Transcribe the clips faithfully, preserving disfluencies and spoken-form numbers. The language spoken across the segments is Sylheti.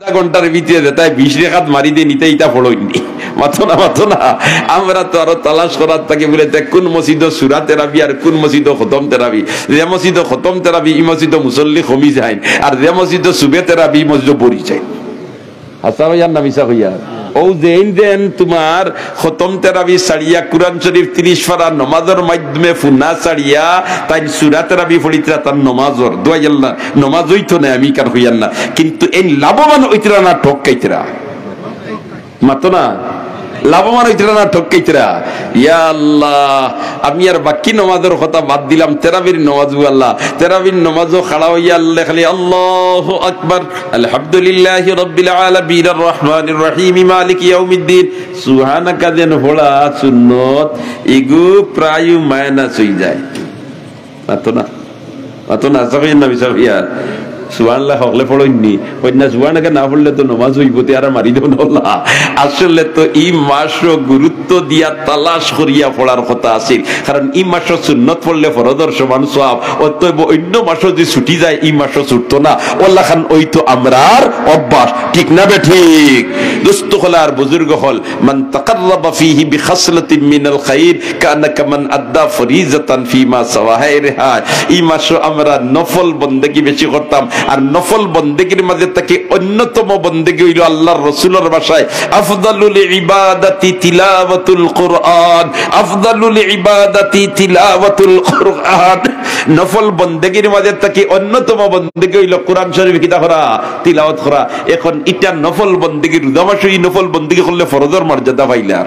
আধা ঘন্টার ভিতরে যেতায় বিশ রেকাত মারি দেইন, ইতা ইতা পড়ইন নি। মাতো না, মাতো না। আমরা তো আরো তালাশ করার থাকি বুলে, তে কুন মসজিদো সূরা তেরাবি আর কুন মসজিদো খতম তেরাবি। যে মসজিদো খতম তেরাবি, ই মসজিদো মুসল্লি কমি যাইন, আর যে মসজিদো সুবে তেরাবি, ই মসজিদো ভরি যাইন। হাছা কইয়ার না মিছা কইয়ার? অউ যেইন যেইন তুমার খতম তেরাবি ছাড়িয়া, কুরআন শরীফ তিরিশ পারা নমাজর মাধ্যমে ফুনা ছাড়িয়া, তাইন সূরা তেরাবি পড়িতরা, তান নমাজর দোয়াই আল্লাহ, নমাজ অইতো নায়, আমি কার কইয়ার না, কিন্তু এইন লাভবান অইতরা না ঠক খাইতরা? মাতো না, লাভবান অইতরা না ঠক খাইতরা? ইয়া আল্লাহ, আমি আর বাকি নমাজর কথা বাদ দিলাম, তেরাবির নমাজও আল্লাহ, তেরাবির নমাজও খাড়া অইয়া আল্লাহ খালি আল্লাহু আকবার, আলহামদুলিল্লাহি রাব্বিল আলামিন, আর রহমানির রহিম, মালিকি ইয়াউমিদ্দিন, সুবহানাকা যেন পড়া সুন্নত, ইগু প্রায় মাইনাস অই যায়। মাতো না, মাতো না, হাছা কইয়ার না মিছা কইয়ার? সুবহানাল্লাহ হকলে পড়ইন নি, কইন না, সুবহানাকা না পড়লে তো নমাজ অইবো, তে আর মারি দেও না ওলা। আসলে তো ই মাসো গুরুত্ব দিয়া তালাশ করিয়া পড়ার কথা আছিল, কারণ ই মাসো সুন্নত পড়লে ফরজর সমান সওয়াব, অতএব অইন্য মাসো যদি ছুটি যায়, ই মাসো ছুটতো না, ওলাখান অইতো আমরার অভ্যাস, ঠিক না বেঠিক? দোস্ত অকল আর বুজুর্গ অকল, মান তাকাররাবা ফিহি বিখাসলাতিন মিনাল খাইর কানা কামান আদ্দা ফরিজাতান ফিমা সাওয়া। হায় রে হায়, ই মাসো আমরা নফল বন্দেগি বেশি করতাম, আর নফল বন্দেগির মাঝে থাকি অন্যতম বন্দেগি অইলো আল্লাহর রসুলর ভাষায়, আফদালুল ইবাদাতি তিলাওয়াতুল কুরআন, আফদালুল ইবাদাতি তিলাওয়াতুল কুরআন। নফল বন্দেগির মাঝে থাকি অন্যতম বন্দেগি অইলো কোরআন শরীফ কিতা করা, তিলাওয়াত করা। এখন ইটা নফল বন্দেগি, রোজা মাসো ই নফল বন্দেগি করলে ফরজর মর্যাদা পাইলা।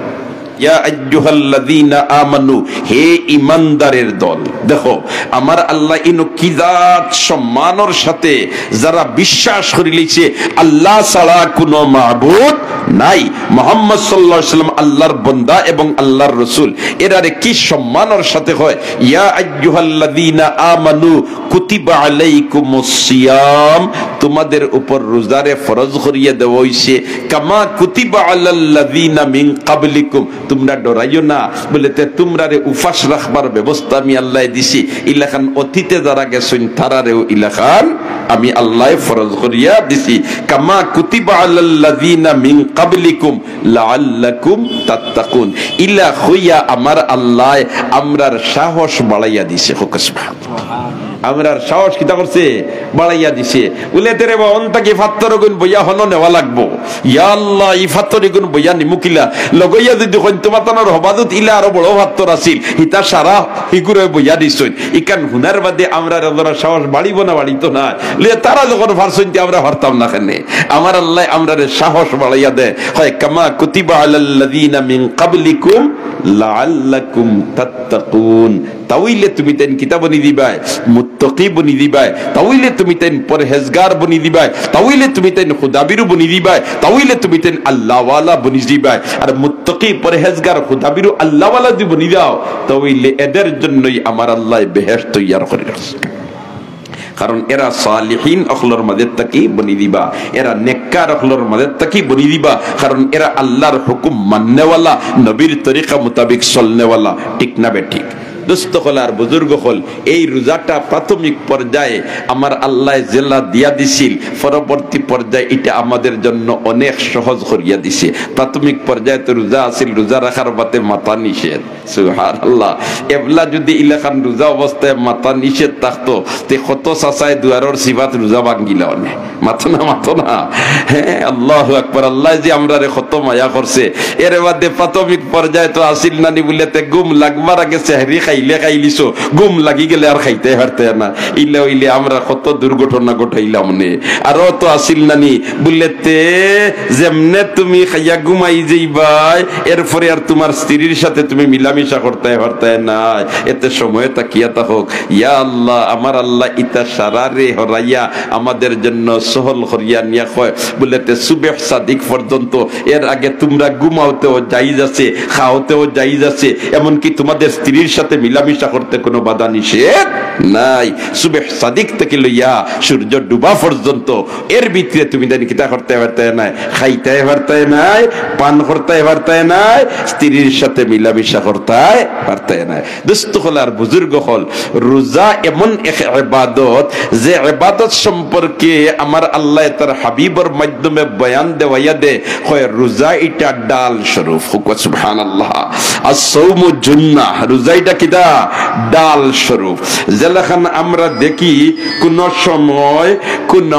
ইয়া আইয়ুহাল্লাযীনা আমানু, হে ঈমানদারের দল। দেখো, আমার আল্লাহ ইনো কি জাত সম্মানর সাথে যারা বিশ্বাস করিলিছে আল্লাহ ছাড়া কুনো মাবুদ নাই, মুহাম্মদ সাল্লাল্লাহু আলাইহি ওয়াসাল্লাম আল্লাহর বন্দা এবং আল্লাহর রসুল, এরারে কি সম্মানর সাথে কয়, ইয়া আইয়ুহাল্লাযীনা আমানু কুতিবা আলাইকুমুস সিয়াম, তোমাদের উপর রোজারে ফরজ করিয়া দেওয়া অইছে, কামা কুতিবা আলাল্লাযীনা মিন ক্বাবলিকুম, তোমরা ডরাইও না, বুলে তে তোমরারে উপাস রাখবার ব্যবস্থা আমি আল্লায় দিছি, ইলাখান অতীতে যারা গেছইন তারারেও ইলাখান আমি আল্লায় ফরজ করিয়া দিছি, কামা কুতিবা আলাল্লাযীনা মিন ক্বাবলিকুম লাআল্লাকুম তাত্তাকুন। ইলা কইয়া আমার আল্লায় আমরার সাহস বাড়াইয়া দিছে। কউক্কা সুবহান। আমরার সাহস কিতা করছে? বাড়াইয়া দিছে। বুলে, "তে রে বা, অন থাকি ফাত্তর গুন বইয়া হনো নেওয়া লাগবো। ইয়া আল্লাহ, ই ফাত্তর গুন বইয়া নিমু কিলা?" লগইয়া যদি কইন, "তুমার তানোর হবাজত ইলা আরো বড় ফাত্তর আছিল, হিতা সারা হিগুরে বইয়া দিছইন।" ইখান হুনার বাদে আমরার অতরা সাহস বাড়িবো না বাড়িতো না? বুলে, "তারা যখন পারছইন, তে আমরা পারতাম না কেনে?" আমার আল্লায় আমরারে সাহস বাড়াইয়া দেয়। কয়, "কামা কুতিবা আলাল্লাযীনা মিন ক্বাবলিকুম লাআল্লাকুম তাত্তাকুন।" তাইলে তুমি তাইন কিতা বনি দিবায়? মুত্তাকি বনি দিবায়। তাইলে তুমি তাইন পরহেজগার বনি দিবায়। তাইলে তুমি তাইন খুদাবিরু বনি দিবায়। তাইলে তুমি তাইন আল্লাহওয়ালা বনি দিবায়। আর মুত্তাকি, পরহেজগার, খুদাবিরু, আল্লাহওয়ালা যদি বনি যাও, তাইলে এদের জন্যই আমার আল্লায় বেহেশত তৈয়ার করি রাখছে। কারণ এরা সালিহিন অকলর মাঝে থাকি বনি দিবা, এরা নেককার অকলর মাঝে থাকি বনি দিবা, কারণ এরা আল্লাহর হুকুম মাননেওয়ালা, নবীর তরিকা মোতাবেক চলনেওয়ালা, ঠিক না বেঠিক? দোস্ত অকল আর বুজুর্গ অকল, এই রোজাটা প্রাথমিক পর্যায়ে আমার আল্লায় যেলা দিয়া দিছিল, পরবর্তী পর্যায়ে ইটা আমাদের জন্য অনেক সহজ করিয়া দিছে। প্রাথমিক পর্যায়ে তো রোজা আছিল, রোজা রাখার বাদে মাতা নিষেধ। সুবহানাল্লাহ। এবলা যদি ইলাখান রোজা অবস্থায় মাতা নিষেধ থাকতো, তে কত চাচায় দুয়ারর চিপাত রোজা ভাঙ্গিলা অনে। মাতো না, মাতো না। হ্যাঁ, আল্লাহু আকবার। আল্লায় যে আমরারে কত মায়া করছে। এর বাদে প্রাথমিক পর্যায়ে তো আছিল নানি বুলে তে ঘুম লাগবার আগে সেহরি খাইলে খাইলিছো, ঘুম লাগি গেলে আর খাইতে পারতে না। ইলা অইলে আমরা কত দুর্ঘটনা ঘটাইলাম নে। আরো তো আছিল নানি বুলে তে যেমনে তুমি খাইয়া ঘুমাই যাইবায়, এরপরে আর তুমার স্ত্রীর সাথে তুমি মিলামিশা করতে পারতে না, এতে সময় থাকিয়া থাকউক। ইয়া আল্লাহ, আমার আল্লাহ, ইতা সারারে হরাইয়া আমাদের জন্য সহল করিয়া নিয়া কয়, বুলে তে সুবহ সাদিক পর্যন্ত, এর আগে তুমরা ঘুমাওতেও জায়েজ আছে, খাওয়াতেও জায়েজ আছে, এমনকি তোমাদের স্ত্রীর সাথে মিলামিশা করতে কোনো বাধা নিষেধ নাই। সুবহ সাদিক থাকি লইয়া সূর্য ডুবা পর্যন্ত এর ভিতরে তুমি তাইন কিতা করতে পারতায় নায়, খাইতে পারতায় নায়, পান করতে পারতায় নায়, স্ত্রীর সাথে মিলামিশা করতে পারতায় নায়। দোস্ত অকল আর বুজুর্গ অকল, রোজা এমন এক ইবাদত, যে ইবাদত সম্পর্কে আমার আল্লায় তার হাবিবর মাধ্যমে বয়ান দেওয়াইয়া দে, কয় রোজা ইটা ঢাল স্বরূপ। কউক্কা সুবহানাল্লাহ। আর সৌমু জুন্না, রোজা ইটা কিতা? ঢাল স্বরূপ। যেলাখান আমরা দেখি কোন সময় কোন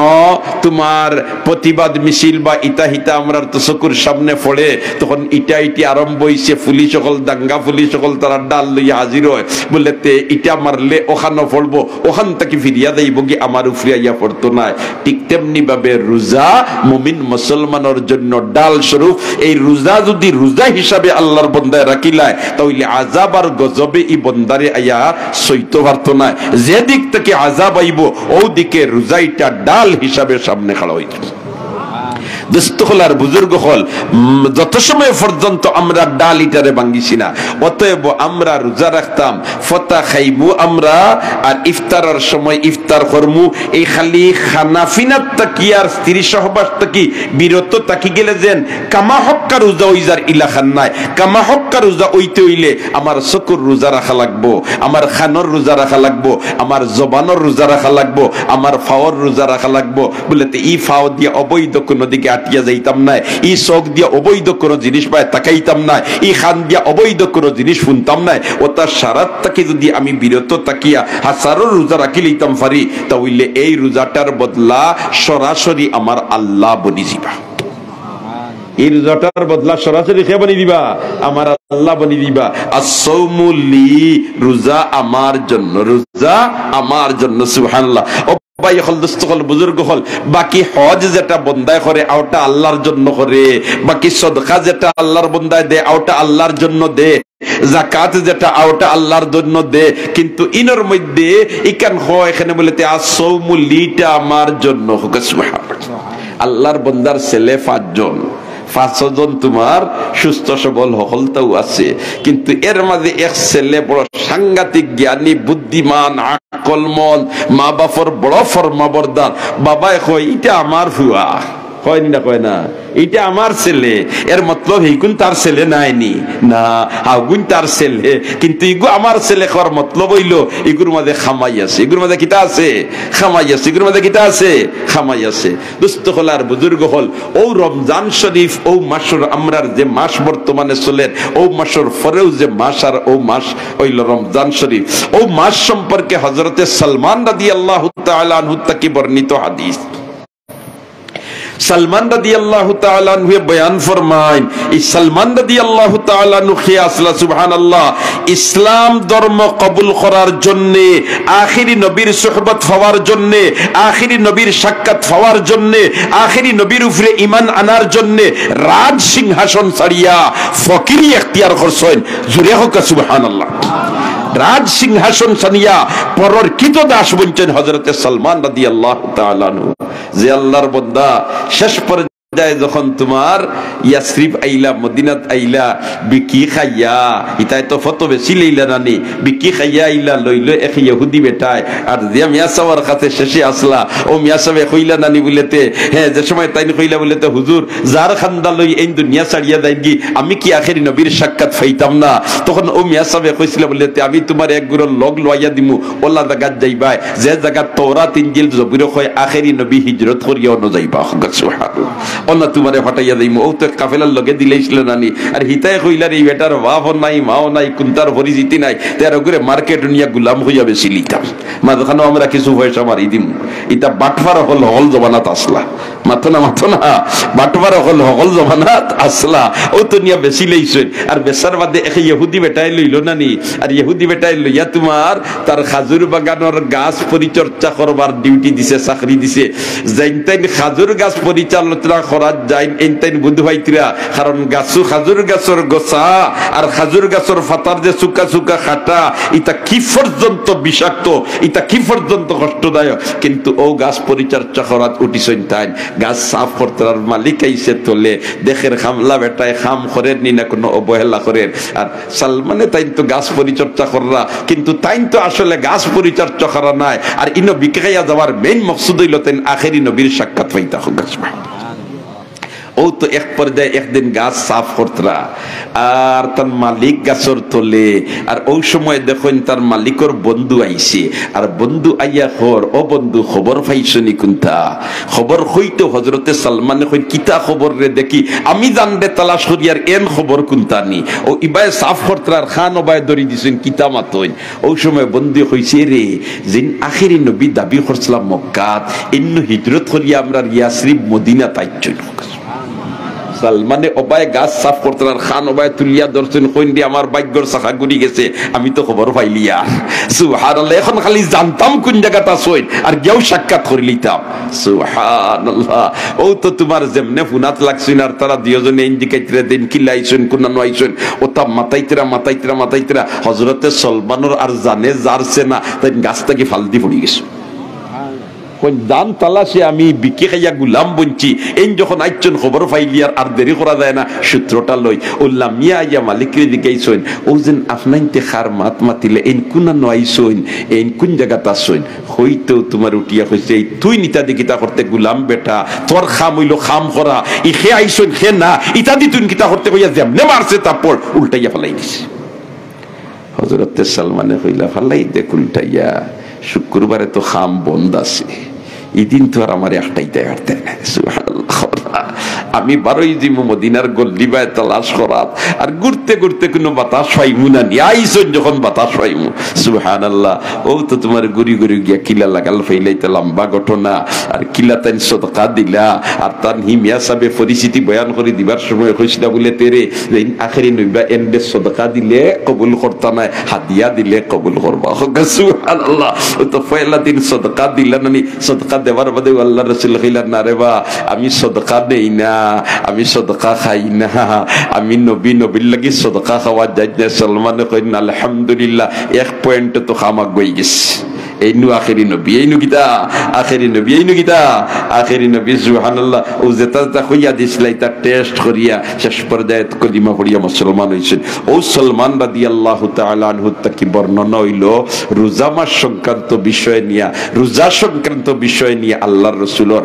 তোমার প্রতিবাদ মিছিল বা ইতা হিতা আমরার তো চকুর সামনে পড়ে, তখন ইটা ইটি আরম্ভ অইছে, পুলিশ অকল, দাঙ্গা পুলিশ অকল, তারা ঢাল লইয়া হাজির অয়, বুলে তে ইটা মারলে অখানো পড়বো, অখান থাকি ফিরিয়া যাইবোগি, আমার উপরে আইয়া পড়তো নায়। ঠিক তেমনি ভাবে রোজা মুমিন মুসলমানর জন্য ঢাল স্বরূপ। এই রোজা যদি রোজা হিসাবে আল্লার বন্দায় রাখিলায়, তা অইলে আযাব আর গজবে ই বন্দারে আইয়া সইতো পারতো নায়। যে দিক থাকি আযাব আইবো, অউ দিকে রোজা ইটা ঢাল হিসাবে সামনে খাড়া অইতো। দোস্ত অকল আর বুজুর্গ অকল, উম, যত সময় পর্যন্ত আমরা ঢাল ইটারে ভাঙ্গিছি না, অতএব আমরা রোজা রাখতাম, ফতা খাইমু আমরা, আর ইফতারর সময় ইফতার করমু। এই খালি খানা-পিনার থাকি আর স্ত্রী সহবাস থাকি বিরত থাকি গেলে যেন কামা হক্কা রোজা অইযার, ইলাখান নায়। কামা হক্কা রোজা অইতে অইলে আমার চকুর রোজা রাখা লাগবো, আমার কানর রোজা রাখা লাগবো, আমার জবানর রোজা রাখা লাগবো, আমার পাওর রোজা রাখা লাগবো। বুলে তে ই পাও দিয়া অবৈধ কোনো দিকে আটিয়া যাইতাম নায়, ই চোখ দিয়া অবৈধ কোনো জিনিস বায় তাকাইতাম নায়, ই কান দিয়া অবৈধ কোনো জিনিস হুনতাম নায়। অতা সারাত থাকি যদি আমি বিরত থাকিয়া হাজারো রোজা রাখি লইতাম পারি, তা অইলে এই রোজাটার বদলা সরাসরি আমার আল্লা বনি যিবা। এই রোজাটার বদলা সরাসরি কে বনি দিবা? আমার আল্লা বনি দিবা। আর সৌমু লি, রোজা আমার জন্য, রোজা আমার জন্য। সুবহানাল্লাহ। ও ভাই অকল, দোস্ত অকল, বুজুর্গ অকল, বাকি হজ যেটা বন্দায় করে, অটা আল্লার জন্য করে, বাকি সদকা যেটা আল্লার বন্দায় দে, অটা আল্লার জন্য দে, জাকাত যেটা, অটা আল্লার জন্য দে। কিন্তু ইনর মধ্যে ইখান হয়, এখানে বুলে তে, "আর সৌমু লি, ইটা আমার জন্য।" কউক্কা সুবহানাল্লাহ। আল্লার বন্দার ছেলে পাঁচজন, পাঁচজন তোমার সুস্থ সবল হকলতাউ আছে, কিন্তু এর মাঝে এক ছেলে বড় সাংঘাতিক জ্ঞানী, বুদ্ধিমান, আকলমন্দ, মা বাপর বড় ফরমাবরদার। বাবায় কয়, "ইটা আমার ফুয়া।" কয় নি না, কয় না? "ইটা আমার ছেলে।" এর মতলব ইগুন তার ছেলে নায় নি? না, হগুন তার ছেলে, কিন্তু ইগু আমার ছেলে কওয়ার মতলব অইলো ইগুর মাঝে কামাই আছে, ইগুর মাঝে কিতা আছে? কামাই আছে, ইগুর মাঝে কিতা আছে? কামাই আছে। দোস্ত অকল আর বুজুর্গ অকল, অউ রমজান শরীফ, অউ মাসর, আমরার যে মাস বর্তমানে চলের, অউ মাসর পরেউ যে মাস, আর অউ মাস অইলো রমজান শরীফ। অউ মাস সম্পর্কে হযরতে সালমান রাদিয়াল্লাহু তাআলা আনহু থাকি বর্ণিত হাদিস। সালমান রাদিয়াল্লাহু তাআলা আনহুয়ে বয়ান ফরমাইন, ই সালমান রাদিয়াল্লাহু তাআলা আনহু কে আছলা, সুবহানাল্লাহ, ইসলাম ধর্ম কবুল করার জন্যে, আখেরি নবীর সুহবত পাওয়ার জন্যে, আখেরি নবীর সাক্ষাৎ পাওয়ার জন্যে, আখেরি নবীর উপরে ঈমান আনার জন্যে রাজ সিংহাসন ছাড়িয়া ফকিরি এখতিয়ার করছইন। জুরে কউক্কা সুবহানাল্লাহ। রাজ সিংহাসন ছাড়িয়া পরর কৃতদাস বনছইন হযরতে সালমান রাদিয়াল্লাহু তাআলা আনহু। যে আল্লার বন্দা শেষ পর্যায়ে যখন তোমার ইয়াসরিব আইলা, মদিনাত আইলা, বিকি খাইয়া, ইতায় তো ফত বেশি লইলা নানি, বিকি খাইয়া আইলা, লইলো এক ইহুদি বেটায়, আর যে মিয়া সাবর কাছে শেষে আছলা, অউ মিয়া সাবে কইলা নানি বুলে তে, হে, যে সময় তাইন কইলা বুলে তে, "হুজুর, যার কান্দা লই এইন দুনিয়া ছাড়িয়া যাইগি, আমি কি আখেরি নবীর সাক্ষাৎ পাইতাম না?" তখন অউ মিয়া সাবে কইছলা বুলে তে, "আমি তুমারে এক গুরুর লগ লওয়াইয়া দিমু, অলা জাগাত যাইবায়, যে জাগাত তওরাত ইনজিল জবুর কয় আখেরি নবী হিজরত করিয়া অনো যাইবা।" সুবহানাল্লাহ। অনো তুমারে ফাটাইয়া যাইমু, অউ তো এক কাফেলার লগে দিলাইছলা নানি। আর হিতায় কইলার ই বেটার বাপও নাই, মাও নাই, কুন্তার পরিচিতি নাই, তে আর অগুরে মার্কেটো নিয়া গুলাম কইয়া বেচিলিতাম। মাঝখানো আমরা কিছু পয়সা মারি দিমু। ইতা বাটপার অকল হকল জমানাত আছলা। মাতো না, মাতো না। বাটপার অকল হকল জমানাত আছলা। অউ তো নিয়া বেচিলাইছইন। আর বেচার বাদে এক ইহুদি বেটায় লইলো নানি। আর ইহুদি বেটায় লইয়া তুমার তার খাজুর বাগানর গাছ পরিচর্যা করবার ডিউটি দিছে, চাকরি দিছে। যেইন তাইন খাজুর গাছ পরিচালনা করাত যাইন, এইন তাইন বুঝ পাইতরা, কারণ গাছও, খাজুর গাছর গোছা আর খাজুর গাছর ফাতার যে চুকা চুকা কাটা, ইতা কি পর্যন্ত বিষাক্ত, ইতা কি পর্যন্ত কষ্টদায়ক। কিন্তু অউ গাছ পরিচর্যা করাত উঠিছইন তাইন, গাছ সাফ করতরার মালিক আইছে তলে, দেখের কামলা বেটায় কাম করের নি না কুনু অবহেলা করের। আর সালমানে তাইন তো গাছ পরিচর্যা কররা, কিন্তু তাইন তো আসলে গাছ পরিচর্যা করা নায়। আর ইনো বিকে খাইয়া যাওয়ার main মকসুদ অইলো তাইন আখেরি নবীর সাক্ষাৎ পাইতা। অউ তো এক পর্যায়ে একদিন গাছ সাফ করতরা, আর তার মালিক গাছর তলে, আর অউ সময় দেখইন তার মালিকর বন্ধু আইছে, আর বন্ধু আইয়া কর, "ও বন্ধু, খবর পাইছো নি কুনতা?" খবর কইতো হজরতে সালমানে কইন, "কিতা খবর রে দেখি, আমি জানরে তালাশ করি আর এন খবর কুনতা নি।" অউ ইবায় সাফ করতরা আর কান অবায় ধরি দিছইন, কিতা মাতইন। অউ সময় বন্ধুয়ে কইছে, "রে, যেইন আখেরি নবী দাবি করছিলাম মক্কাত, ইনো হিজরত করিয়া আমরার ইয়াসরিব মদিনাত আইছইন।" সালমানে অবায় গাছ সাফ করতরা আর কান অবায় তুলিয়া ধরছইন, কইন, "রে, আমার ভাগ্যর চাকা ঘুরি গেছে, আমি তো খবর পাইলিয়ার।" সুবহানাল্লাহ, এখন খালি জানতাম কুন জাগাত আছইন আর গিয়াউ সাক্ষাৎ করিলিতাম। সুবহানাল্লাহ, অউ তো তুমার যেমনে ফুনাত লাগছইন আর তারা দুইওজনে ইন জিকাইতরা যেইন কিলা আইছইন, কুনানো আইছইন, অতা মাতাইতরা, মাতাইতরা, মাতাইতরা হজরতে সালমানর আর জানে যারছে না, তাইন গাছ থাকি ফাল দি পড়ি গেছইন। কইন, "জান তালাশে আমি বিকি খাইয়া গুলাম বনছি, এইন যখন আইছইন খবর পাইলিয়ার, আর দেরি করা যায় না, সূত্রটা লই।" অউ লামিয়া আইয়া মালিকরে জিগাইছইন, "অউ যেন আপনাইন্তে কার মাত মাতিলে, এইন কুনানো আইছইন, এইন কুন জাগাত আছইন?" কইতেউ তুমার উঠিয়া কইছে, "এই তুইন ইতা দি কিতা করতে গুলাম বেটা, তোর কাম অইলো কাম করা, ই কে আইছইন কে না, ইতা দি তুইন কিতা করতে?" কইয়া যেমনে মারছে থাপ্পড়, উল্টাইয়া ফালাই দিছে। হজরতে সালমানে কইলা, "ফালাই দে কুলটাইয়া, শুক্রবারে তো কাম বন্ধ আছে, ইদিন তো আর আমারে আটকাইতায় পারতায় নায়।" সুবহানাল্লাহ। "আমি বারই যিমু মদিনার গল্লি বায় তালাশ করাত, আর ঘুরতে ঘুরতে কুনু বাতাস পাইমু না নি, আইছইন যখন বাতাস পাইমু।" সুবহানাল্লাহ। অউ তো তুমার ঘুরি ঘুরি গিয়া কিলা লাগাল পাইলা, ইতা লম্বা ঘটনা। আর কিলা তাইন সদকা দিলা, আর তান হি মিয়া সাবে পরিস্থিতি বয়ান করি দিবার সময় কইছিলা বুলে, "তেরে যেইন আখেরি নবী এনরে সদকা দিলে কবুল করতা নায়, হাদিয়া দিলে কবুল করবা।" কউক্কা সুবহানাল্লাহ। অউ তো পয়লা দিন সদকা দিলা না নি, সদকা দেওয়ার বাদে আল্লার রসুল কইলা, "না রে বা, আমি সদকা নেই না, আমি সদকা খাই না, আমি নবী, নবীর লাগি সদকা খাওয়া যায় না।" সালমানে কইন, "আলহামদুলিল্লাহ, এক পয়েন্টে তো কাম আগুয়াই গেছে।" এইনু আখেরি নবী, এইনু কিতা? আখেরি নবী, এইনু কিতা? আখেরি নবী, সুবহানাল্লাহ। অউ যেতা যেতা কইয়া দিছিলা, ইতা টেস্ট করিয়া শেষ পর্যায়ে কলিমা পড়িয়া মুসলমান অইছইন। অউ সালমান রাদিয়াল্লাহু তাআলা আনহু থাকি বর্ণনা অইলো রোজা মাস সংক্রান্ত বিষয় নিয়া, রোজা সংক্রান্ত বিষয় নিয়া আল্লার রসুলর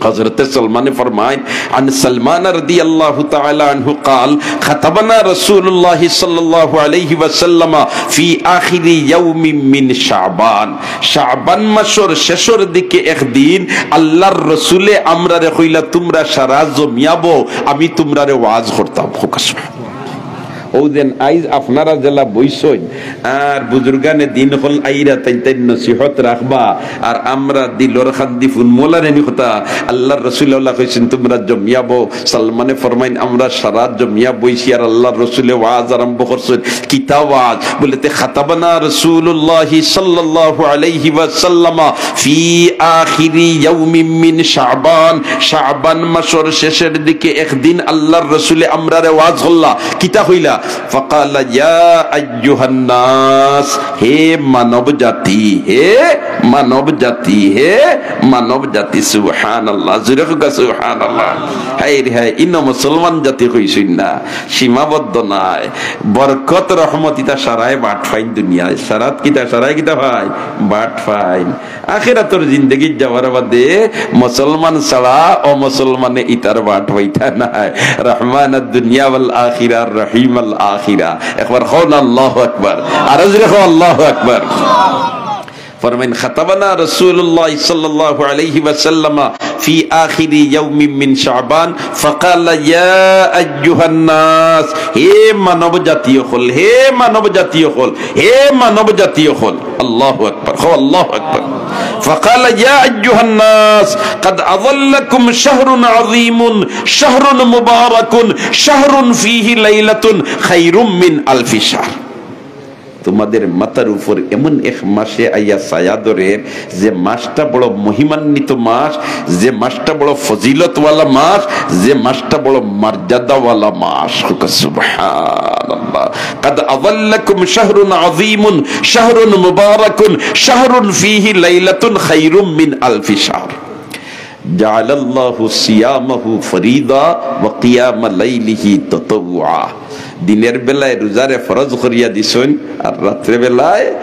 হজরতে সালমানে ফরমাইন, عن سلمان رضي الله تعالى عنه قال: خطبنا رسول الله صلى الله عليه وسلم في آخر يوم من شعبان। শাবান মাসর শেষর দিকে একদিন আল্লার রসুলে আমরারে কইলা, "তুমরা সারা জমিয়া বও, আমি তুমরারে ওয়াজ করতাম।" কউক্কা সুবহানাল্লাহ। অউ যেন আইজ আপনারা যেলা বইছইন, আর বুজুর্গানে দিন অকল আইরা তাইন তাইন নসিহত রাখবা, আর আমরা দিলর কান্দি ফুনমুলারে নি কথা। আল্লার রসুল অউলা কইছইন, "তুমরা জমিয়া বও।" সালমানে ফরমাইন, "আমরা সারা জমিয়া বইছি, আর আল্লার রসুলে ওয়াজ আরম্ভ করছইন।" "কিতা ওয়াজ?" বুলে, তে, خطبنا رسول الله صلى الله عليه وسلم في آخر يوم من شعبان। শাবান মাসর শেষর দিকে একদিন আল্লার রসুলে আমরারে ওয়াজ করলা। কিতা কইলা? فقال: يا أيها الناس, হে মানব জাতি, হে মানব জাতি, হে মানব জাতি। সুবহানাল্লাহ, জোরে কউক্কা সুবহানাল্লাহ। হায়রে হায়, ইনো মুসলমান জাতি কইছইন না, সীমাবদ্ধ নায়। বরকত রহমত ইতা সারায় বাট পাইন দুনিয়ায়, সারাত কিতা, সারায় কিতা পাইন? But pine. আখিরাতর জিন্দেগিত যাওয়ার বাদে মুসলমান ছাড়া অমুসলমানে ইতার বাট পাইতা নায়। রহমান আদ-দুনিয়া ওয়াল আখিরা, রহিম আল আখিরা। একবার কও না আল্লাহু আকবার, আরো জোরে কও আল্লাহু আকবার। ফরমাইন, خطبنا رسول الله صلى الله عليه وسلم في آخر يوم من شعبان فقال: يا أيها الناس, হে মানব জাতি অকল, হে মানব জাতি অকল, হে মানব জাতি অকল। আল্লাহু আকবার, কও আল্লাহু আকবার। فقال: يا أيها الناس، قد أظلكم شهر عظيم، شهر مبارك، شهر فيه ليلة خير من ألف شهر। তোমাদের মাথার উপর এমন এক মাসে আইয়া ছায়া ধরের, যে মাসটা বড় মহিমান্বিত মাস, যে মাসটা বড় ফজিলতওয়ালা মাস, যে মাসটা বড় মর্যাদাওয়ালা মাস। সুবহানাল্লাহ। قد أظلكم شهر عظيم شهر مبارك شهر فيه ليلة خير من ألف شهر। جعل الله صيامه فريضة وقيام ليله تطوعا। দিনের বেলায় রোজারে ফরজ করিয়া দিছইন, আর রাত্রে বেলায়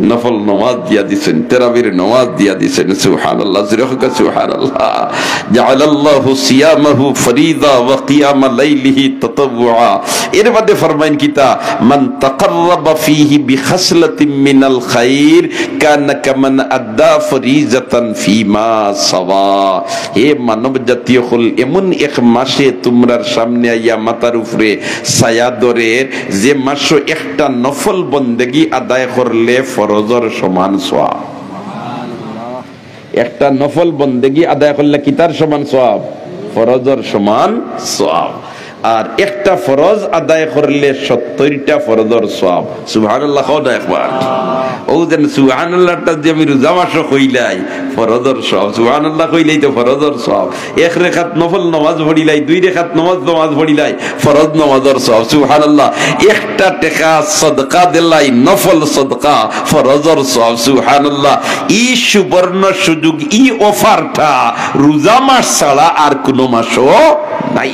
নফল নামাজ দিয়া দিছইন, তেরাবির নামাজ দিয়া দিছইন। সুবহানাল্লাহ, জোরে কউক্কা সুবহানাল্লাহ। جعل الله صيامه فريضة وقيام ليله تطوعا। এর বাদে ফরমাইন কিতা, من تقرب فيه بخصلة من الخير كان كمن أدى فريضة فيما سوى। হে মানব জাতি অকল, এমন এক মাসে তোমরার সামনে আইয়া মাথার উপরে ছায়া ধরের, যে মাসো একটা নফল বন্দেগি আদায় করলে ফরজর সমান সওয়াব। একটা নফল বন্দেগি আদায় করলে কিতার সমান সওয়াব? ফরজর সমান সওয়াব। আর একটা ফরজ আদায় করলে সত্তইরটা ফরজর সওয়াব। সুবহানাল্লাহ কও না একবার। অউ যেন সুবহানাল্লাহটা যে আমি রোজা মাসো কইলাই, ফরজর সওয়াব। সুবহানাল্লাহ কইলাই তো ফরজর সওয়াব। এক রেকাত নফল নামাজ পড়িলাই, দুই রেকাত নমাজ, নামাজ পড়িলাই, ফরজ নামাজর সওয়াব। সুবহানাল্লাহ। একটা টেকা সদকা দিলাই, নফল সদকা, ফরজর সওয়াব। সুবহানাল্লাহ। ই সুবর্ণ সুযোগ, ই অফারটা রোজা মাস ছাড়া আর কুনু মাসো নাই।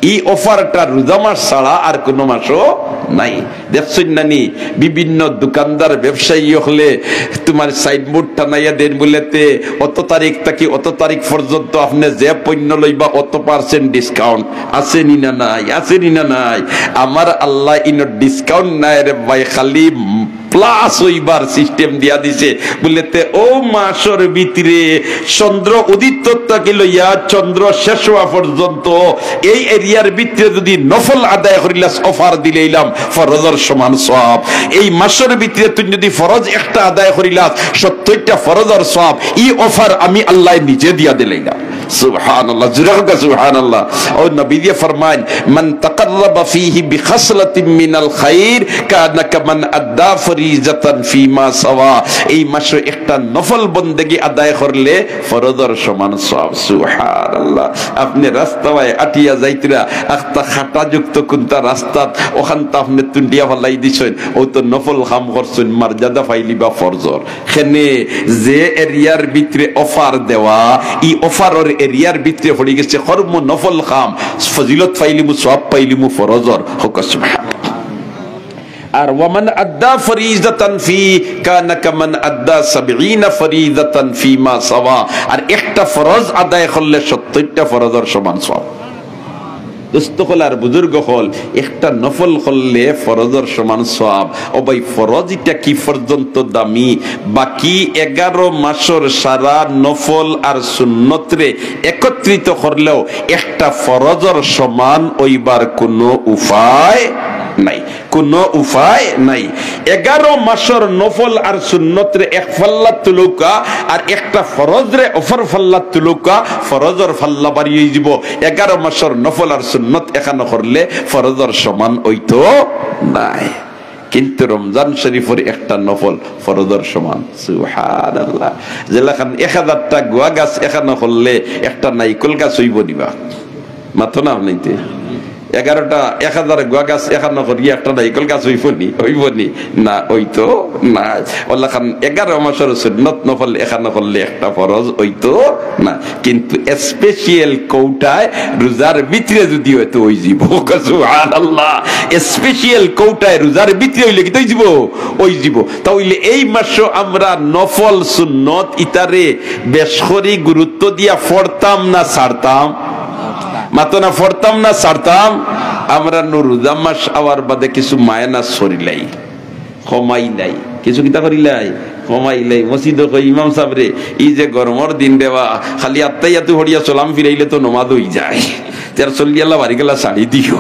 ই অফারটা রোজা মাস ছাড়া আর কুনু মাসো নাই। দেখছইন না নি, বিভিন্ন দোকানদার ব্যবসায়ী অকলে তোমার সাইনবোর্ড টানাইয়া দেইন বুলেতে, অত তারিখ থাকি অত তারিখ পর্যন্ত আপনে যে পণ্য লইবা অত percent discount। আছে নি না নাই? আছে নি না নাই? আমার আল্লায় ইনো discount নাই রে ভাই, খালি plus অইবার system দিয়া দিছে। বুলেতে অউ মাসর ভিতরে চন্দ্র উদিত থাকি লইয়া চন্দ্র শেষ অওয়া পর্যন্ত এই এরিয়ার ভিতরে যুদি নফল আদায় করিলাস, অফার দিলাইলাম, ফরজর সমান সওয়াব। এই মাসর ভিতরে তুই যুদি ফরজ একটা আদায় করিলাস, সত্তইরটা ফরজর সওয়াব। ই অফার আমি আল্লায় নিজে দিয়া দিলাইলাম। সুবহানাল্লাহ, জোরে কউক্কা সুবহানাল্লাহ। অউ নবীজি ফরমাইন, من تقرب فيه بخصلة من الخير كان كمن أدى فريضة فيما سوى। এই মাসো একটা নফল বন্দেগি আদায় করলে ফরজর সমান সওয়াব। সুবহানাল্লাহ। আপনে রাস্তায় আটিয়া যাইতরা, একটা কাটাযুক্ত কুন্তা রাস্তাত, অখানতা আপনে তুন্ডিয়া ফালাই দিছইন, অউ তো নফল কাম করছইন, মর্যাদা পাইলিবা ফরজর। কেনে, যে এরিয়ার ভিতরে অফার দেওয়া, ই অফারর এরিয়ার ভিতরে পড়ি গেছে কর্ম নফল কাম, ফজিলত পাইলিমু, সওয়াব পাইলিমু ফরজর। কউক্কা সুবহানাল্লাহ। আর ومن أدى فريضة فيه كان كمن أدى سبعين فريضة فيما سوى। আর একটা ফরজ আদায় করলে সত্তইরটা ফরজর সমান সওয়াব। দোস্ত অকল আর বুজুর্গ অকল, একটা নফল করলে ফরজর সমান সওয়াব। ও ভাই, ফরজ ইটা কি পর্যন্ত দামি? বাকি এগারো মাসর সারা নফল আর সুন্নতরে একত্রিত করলেও একটা ফরজর সমান অইবার কুনু উপায় নাই, কুনু উপায় নাই। এগারো মাসর নফল আর সুন্নতরে এক ফাল্লাত তুলউক্কা, আর একটা ফরজরে অপর ফাল্লাত তুলউক্কা, ফরজর ফাল্লা ভারি অইযিবো। এগারো মাসর নফল আর সুন্নত একখানো করলে ফরজর সমান অইতো নায়। কিন্তু রমজান শরীফর একটা নফল ফরজর সমান। সুবহানাল্লাহ। যেলাখান এক হাজারটা গুয়া গাছ একখানো করলে একটা নাইকল গাছ অইবো নি বা? মাতো না আপনে তে। এগারোটা, এক হাজার গুয়া গাছ একখানো করিয়া একটা নাইকল গাছ অইবো নি? অইবো নি? না, অইতো না। অলাখান এগারো মাসর সুন্নত নফল একখানো করলে একটা ফরজ অইতো না। কিন্তু special কোটায় রোজার ভিতরে যুদি অয় তো অইযিবো। সুবহানাল্লাহ। Special কোটায় রোজার ভিতরে অইলে কিতা অইযিবো? অইযিবো। তা অইলে এই মাসো আমরা নফল সুন্নত ইতারে বেশ করি গুরুত্ব দিয়া পড়তাম না ছাড়তাম? মাতো না, পড়তাম না ছাড়তাম? আমরা নু রোজা মাস আওয়ার বাদে কিছু মাইনাস করিলাই, কমাইলাই। কিছু কিতা করিলাই? কমাইলাই। মসজিদো কই, "ইমাম সাবরে, ই যে গরমর দিন রে বা, খালি আত্তাহিয়াতু পড়িয়া সালাম ফিরাইলে তো নমাজ অইযায়। তে আর চলিয়ালা বাড়ি গেলা ছাড়ি দিও।"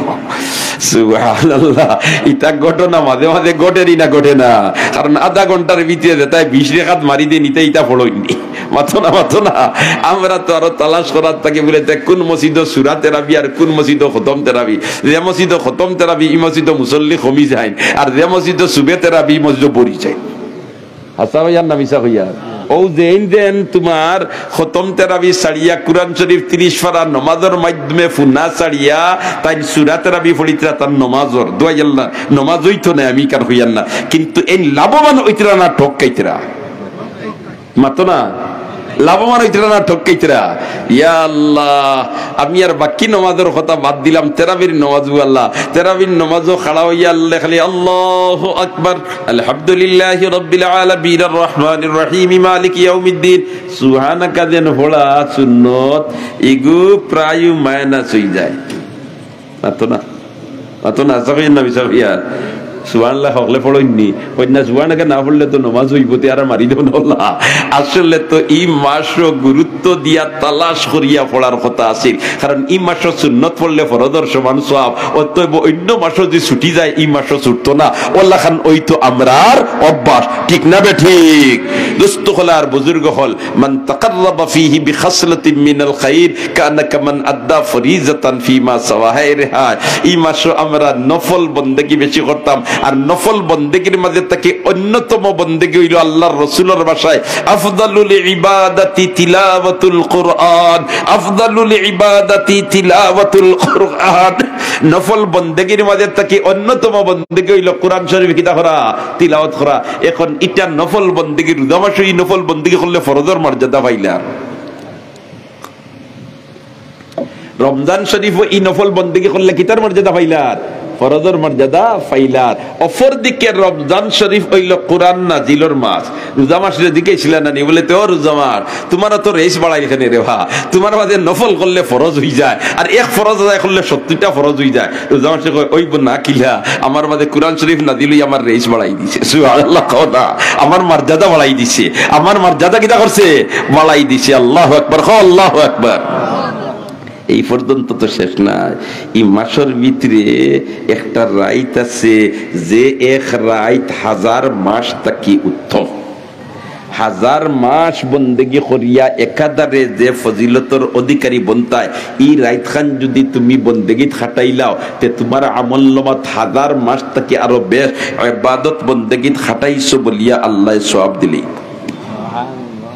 সুবহানাল্লাহ। ইতা ঘটনা মাঝে মাঝে ঘটেনি না, ঘটে না? কারণ আধা ঘন্টার ভিতরে যেতায় বিশ রেকাত মারি দেইন, ইতা, ইতা পড়ইননি। মাতো না, মাতো না। আমরা তো আরো তালাশ করার থাকি বুলে, তে কোন মসজিদো সুরা তেরাবি আর কোন মসজিদো খতম তেরাবি। যে মসজিদো খতম তেরাবি, ই মসজিদো মুসল্লি কমি যাইন, আর যে মসজিদো সুবে তেরাবি, ই মসজিদো ভরি যাইন। হাছা কইয়ার না মিছা কইয়ার? অউ যেইন যেইন তুমার খতম তেরাবি ছাড়িয়া, কুরআন শরীফ তিরিশ পারা নমাজর মাধ্যমে ফুনা ছাড়িয়া, তাইন সুরা তেরাবি পড়িতরা, তান নমাজর দোয়াই আল্লাহ, নমাজ অইতো না, আমি কার কইয়ার না, কিন্তু এইন লাভবান অইতরা না ঠকাইতরা? মাতো না, লাভবান অইতরা না ঠকাইতরা? ইয়া আল্লাহ, আমি আর বাকি নমাজর কথা বাদ দিলাম, তেরাবির নমাজও আল্লাহ, তেরাবির নমাজও খাড়া অইয়া আল্লাহ খালি আল্লাহু আকবার, আলহামদুলিল্লাহি রাব্বিল আলামিন, আর রহমানির রহিম, মালিকি ইয়াউমিদ্দিন, সুবহানাকা যেন পড়া সুন্নত, ইগু প্রায় মাইনাস অই যায়। মাতো না, মাতো না, হাছা কইয়ার না মিছা কইয়ার? সুবহানাল্লাহ হকলে পড়ইননি, কইন না, সুবহানাকা না পড়লে তো নমাজ অইবো, তে আর মারি দেও না আল্লাহ। আসলে তো ই মাসো গুরুত্ব দিয়া তালাশ করিয়া পড়ার কথা আছিল, কারণ ই মাসো সুন্নত পড়লে ফরজর সমান সওয়াব, অতএব অইন্য মাসো যদি ছুটি যায়, ই মাসো ছুটতো না, অলাখান অইতো আমরার অভ্যাস, ঠিক না বেঠিক? দোস্ত অকল আর বুজুর্গ অকল, মান তাকাররাবা ফিহি বিখাসলাতিন মিনাল খাইর কানা কামান আদ্দা ফরিজাতান ফিমা সাওয়া। হায় রে হায়, ই মাসো আমরা নফল বন্দেগি বেশি করতাম, আর নফল বন্দেগির মাঝে থাকি অন্যতম বন্দেগি অইলো আল্লাহর রসুলর ভাষায়, আফদালুল ইবাদাতি তিলাওয়াতুল কুরআন, আফদালুল ইবাদাতি তিলাওয়াতুল কুরআন। নফল বন্দেগির মাঝে থাকি অন্যতম বন্দেগি অইলো কুরআন শরীফ কিতা করা? তিলাওয়াত করা। এখন ইটা নফল বন্দেগি, রোজা মাসো ই নফল বন্দেগি করলে ফরজর মর্যাদা পাইলা। রমজান শরীফো ই নফল বন্দেগি করলে কিতার মর্যাদা পাইলার? ফরজর মর্যাদা পাইলার। অপরদিকে রমজান শরীফ অইলো কুরআন নাজিলর মাস। রোজা মাসরে জিকাইছিলা না নি? বুলে, "তে ও রোজা মাস, তুমার অতো রেইস বাড়াইল কেনে রে বা? তুমার মাঝে নফল করলে ফরজ অই যায়, আর এক ফরজ আদায় করলে সত্তইরটা ফরজ অই যায়।" রোজা মাসে কয়, "অইবো না কিলা? আমার মাঝে কুরআন শরীফ নাজিল অইয়া আমার রেইস বাড়াই দিছে।" সুবহানাল্লাহ কও না, আমার মর্যাদা বাড়াই দিছে। আমার মর্যাদা কিতা করছে? বাড়াই দিছে। আল্লাহু আকবার, কও আল্লাহু আকবার। এই পর্যন্ত তো শেষ নায়। ই মাসর ভিতরে একটা রাইত আছে, যে এক রাইত হাজার মাস থাকি উত্তম। হাজার মাস বন্দেগি করিয়া একাধারে যে ফজিলতর অধিকারী বনতায়, ই রাইতখান যদি তুমি বন্দেগিত খাটাইলাও, তে তুমার আমলনামাত হাজার মাস থাকি আরো বেশ ইবাদত বন্দেগিত খাটাইছো বলিয়া আল্লায় সওয়াব দিলে।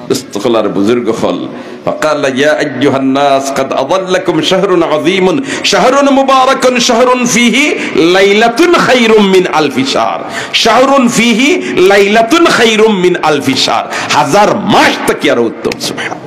দোস্ত অকল আর বুজুর্গ অকল, فقال يا أيها الناس قد أظلكم شهر عظيم شهر مبارك شهر فيه ليلة خير من ألف شهر شهر فيه ليلة خير من ألف شهر। হাজার মাস থাকি আরো উত্তম। সুবহান।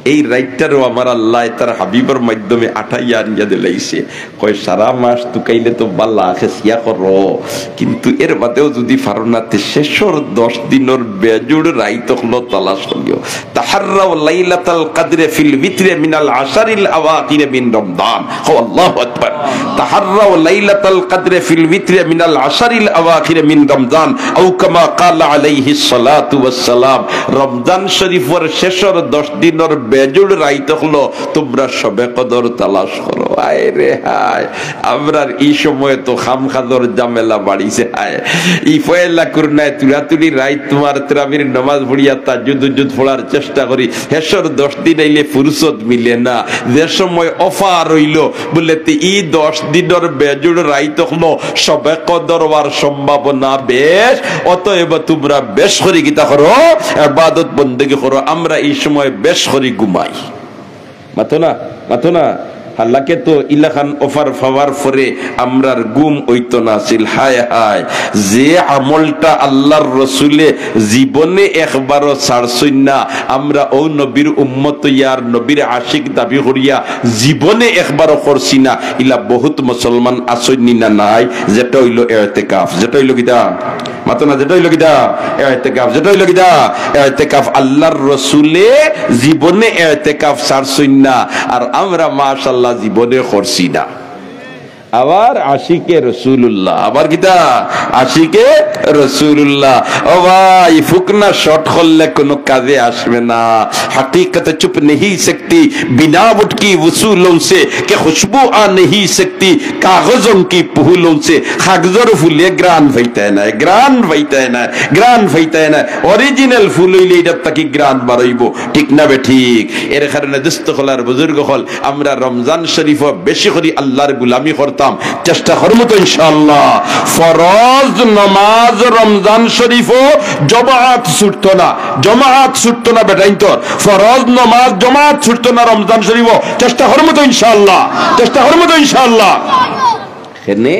এই রাইতটারেও আমার আল্লায় তার হাবিবর মাধ্যমে আটাইয়া আনিয়া দিলাইছে। কয়, সারা মাস তুকাইলে তো বালা খেসিয়া করো, কিন্তু এর বাদেও যদি পারো না, তে শেষর দশ দিনর বেজুড় রাইত অকলো তালাশ করিও। تحروا ليلة القدر في الوتر من العشر الأواخر من رمضان। কও আল্লাহু আকবার। تحروا ليلة القدر في الوتر من العشر الأواخر من رمضان أو كما قال عليه الصلاة والسلام। রমজান শরীফর শেষর দশ দিনর বেজুড় রাইত অকলো তুমরা শবে কদর তালাশ করো। আয় রে হায়, আমরার ই সময় তো কাম কাজর ঝামেলা বাড়িছে। হায়, ই পয়লা কুরনায় তুড়াতুড়ি রাইত তুমার তেরাবির নমাজ পড়িয়া তাহাজ্জুদ উজ্জুদ পড়ার চেষ্টা করি, শেষর দশ দিন আইলে ফুরসত মিলে না। যে সময় offer অইলো, বুলে, তে ই দশ দিনর বেজুড় রাইত অকলো শবে কদর অওয়ার সম্ভাবনা বেশ, অতএব তুমরা বেশ করি কিতা করো? ইবাদত বন্দেগি করো। আমরা ই সময় বেশ করি ঘুমাই। মাতো না, মাতো না। হালাকে তো ইলাখান offer পাওয়ার পরে আমরার ঘুম অইতো না আছিল। হায় হায়, যে আমলটা আল্লাহর রসুলে জীবনে একবারও ছাড়ছইন না, আমরা অউ নবীর উম্মত অইয়া আর নবীর আশিক দাবি করিয়া জীবনে একবারও করছি না, ইলা বহুত মুসলমান আছইন নি না নাই? যেটা অইলো এতেকাফ, যেটা অইলো কিতা? মাতো না, যেটা অইলো কিতা? এতেকাফ। যেটা অইলো কিতা? এতেকাফ। আল্লাহর রসুলে জীবনে এতেকাফ ছাড়ছইন না, আর আমরা মাশাআল্লাহ জীবনে করছি না। আবার আশিকে রসুলুল্লাহ, আবার কিতা? আশিকে রসুলুল্লাহ। ও ভাই, ফুকনা short করলে কোনো কাজে আসবে না। হকিকতে চুপ নেহি সকতে सकती, बिना उठ की वसूलों से, कि खुशबू आ नहीं सकती, कागजों की पहूलों से। কাগজর ফুলে ঘ্রাণ পাইতায় নায়, ঘ্রাণ পাইতায় নায়, ঘ্রাণ পাইতায় নায়। Original ফুল অইলে ইটার থাকি ঘ্রাণ বারইবো, ঠিক না বেঠিক? এর কারণে দোস্ত অকল আর বুজুর্গ অকল, আমরা রমজান শরীফো বেশি করি আল্লার গুলামি করতাম, চেষ্টা করমু তো ইনশাআল্লাহ। ফরজ নমাজ রমজান শরীফো জমাত ছুটতো না, জমাত ছুটতো না বেটাইন্তর। ফরজ নমাজ জমাত ছুটতো না রমজান শরীফো, চেষ্টা করমু তো ইনশাআল্লাহ, চেষ্টা করমু তো ইনশাআল্লাহ। কেনে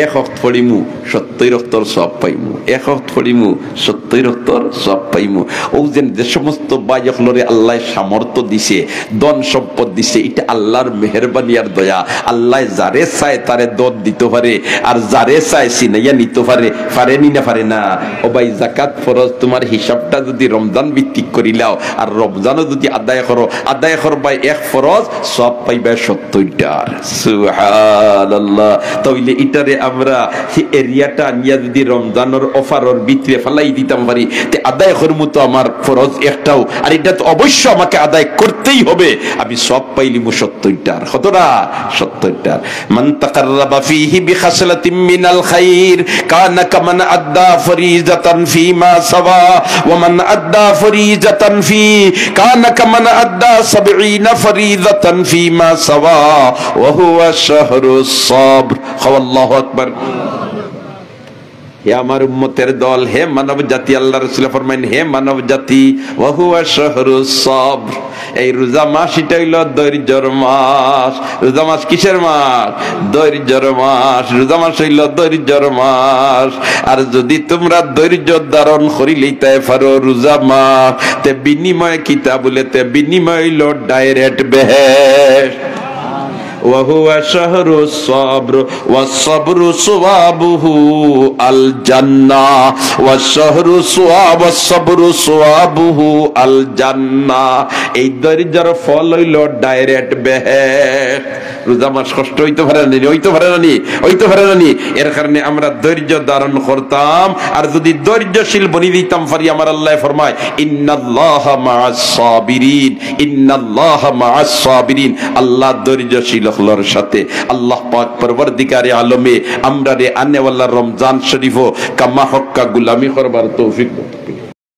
এক অক্ত পড়িমু, সত্তইর অক্তর সওয়াব পাইমু, এক অক্ত পড়িমু, সত্তইর অক্তর সওয়াব পাইমু। অউ যেন যে সমস্ত ভাই অকলরে আল্লায় সামর্থ্য দিছে, ধন সম্পদ দিছে, ইটা আল্লার মেহেরবানি আর দয়া। আল্লায় যারে চায় তারে ধন দিতো পারে, আর যারে চায় ছিনাইয়া নিতো পারে। পারে নি না পারে না? ও ভাই, জাকাত ফরজ, তুমার হিসাবটা যুদি রমজান ভিত্তিক করিলাও, আর রমজানো যুদি আদায় করো, আদায় করবায় এক ফরজ, সওয়াব পাইবায় সত্তইরটার। সুবহানাল্লাহ। তাইলে ইটারে আমরা হে এরিয়াটা আনিয়া যুদি রমজানর অফারর ভিতরে ফালাই দিতাম পারি, তে আদায় করমু তো আমার ফরজ একটাও, আর ইটা তো অবশ্য আমাকে আদায় করতেই হবে, আমি সওয়াব পাইলিমু সত্তইরটার। কতটা? সত্তইরটার। من تقرب فيه بخصلة من الخير كان كمن أدى فريضة فيما سواه، ومن أدى فريضة فيه كان كمن أدى سبعين فريضة فيما سواه، وهو شهر الصبر। কও আল্লাহু আকবার। হে আমার উম্মতের দল, হে মানব জাতি, আল্লার রসুলে ফরমাইন, হে মানব জাতি, ওয়া হুয়া শাহরুস সাবর, এই রোজা মাস ইটা অইলো ধৈর্যর মাস। রোজা মাস কিসের মাস? ধৈর্যর মাস। রোজা মাস অইলো ধৈর্যর মাস। আর যুদি তুমরা ধৈর্য ধারণ করিলিতায় পারো রোজা মাস, তে বিনিময়ে কিতা বুলে? তে বিনিময়ে অইলো direct বেহেশত। وهو شهر الصبر والصبر ثوابه الجنة والشهر ثواب والصبر ثوابه الجنة। এই ধৈর্যর ফল অইলো direct বেহেশত। রোজা মাস কষ্ট অইতো পারে না নি? অইতো পারে না নি? অইতো পারে না নি? এর কারণে আমরা ধৈর্য ধারণ করতাম, আর যুদি ধৈর্যশীল বনি দিতাম পারি, আমার আল্লায় ফরমায়, ইন্নাল্লাহা মাআস সাবিরিন, ইন্নাল্লাহা মাআস সাবিরিন, আল্লাহ ধৈর্যশীল অকলর সাথে। আল্লাহ পাক পরওয়ারদিগারে আলমে আমরারে আনেওয়ালা রমজান শরীফো কামা হক্কা গুলামি করবার তৌফিক দান করুন।